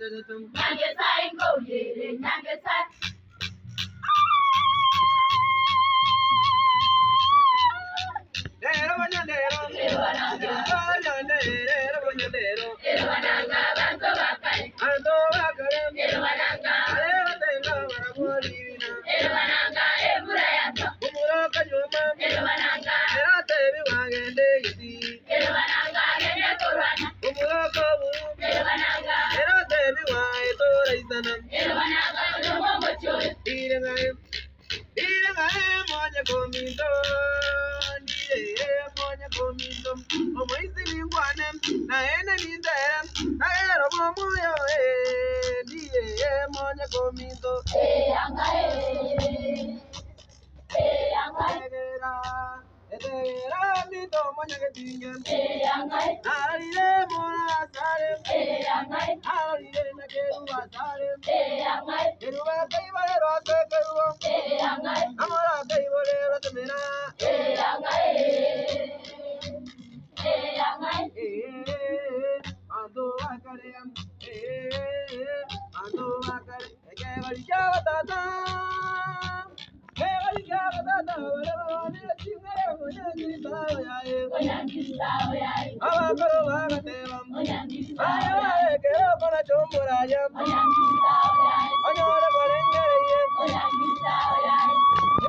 Nyangesai nkouyere nyangesai. Rero banyandero, banyandero, banyandero, Erobananga banto bakare. anto bakare, Erobananga, arebatenga barabworina, erobananga embura yatwa. umuroka nyuma, Erobananga, eratebi wagende giti, erobananga gende korwana. umuroka obu, Erobananga, eratebi waetoraisana, erobananga oyomo omochi oyo. ire ng'ae, ire ng'ae monye kominto, ndire monye kominto, omoisi ningwane, naende nintere, nagero bomoyo, eh, ndiye monye kominto. Eyanga eh, eyanga Etegera, etegera minto monyegetinge, eyanga nararire mora asare, eyanga nararire nakeruba asare, eyanga keruba kaiborerwa ase kerubo, eyanga namora kaiborerwa semera, eyanga eyanga Eh, bantu bakare, eh, bantu bakare, ekebari kiabatata, ekebari kiabatata, bare babanire ching'ere monyang'isao yaye. Onyangisao yaye, Abakoro bagateba, onyangisao aye yaye, barekere okona chomoraya, onyangisao yaye, onyore barengereirie, onyangisao yaye.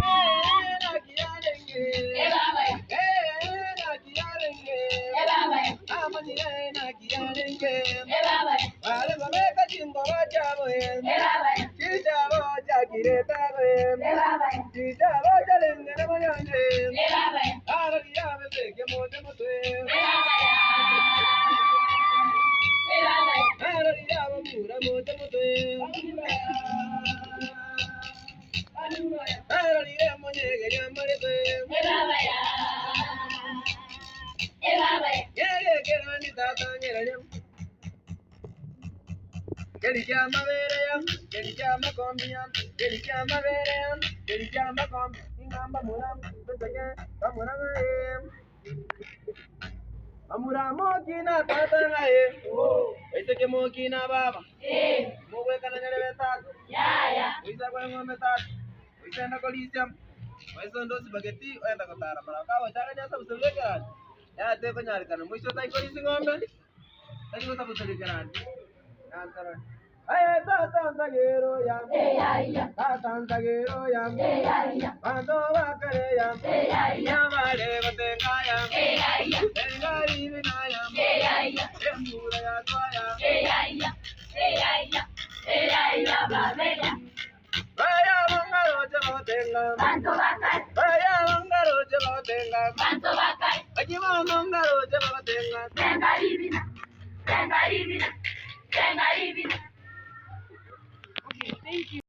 eh, naki yarenge, Ebaba ya, eh, naki yarenge, ebaba ya, amanyire naki yarenge. ebaba ya, Bare babeka chingoro chiabo, eh, ebaba ya, chichabo chiakiretago, eh, ebaba ya, chichabo chiarengere monyonye, ebaba ya, arori abeseke mote motwe, ebaba ya, ebaba ya. arori abamura mote motwe. Arorire monyegeria maretwe, Ebaba ya, ebaba ya, ngegekerani tata ng'erere. Keri kia mabere ya, keri kia makombi ya, keri kia mabere ya, keri kia makombi, ingamba mura, beseke, bamura ng'aye. Bamura mokina tata ng'aye, beseke mokina baba, eh, mogwekana nyarebe tata, yaya, oisa kwe ng'ombe tata, oisenda korisia, oisenda osibageti, oenda gotara mara kagochaka nyasabuseria ekerandi, yate konyarikana moiso otaikorisia ng'ombe, tari gosabuseria ekerandi. Yantarora. Aye tata nsagero ya, eyaya, tata nsagero ya, eyaya, banto bakare ya, eyaya, nyabare gotenga ya, eyaya, tenga ribina ya, eyaya, embura yatwaya. eyaya, eyaya, eyaya, babeya. Baya bangaroche bagotenga, Banto bakare, baya bangaroche bagotenga, banto bakare, bakibono ngaroche bagotenga.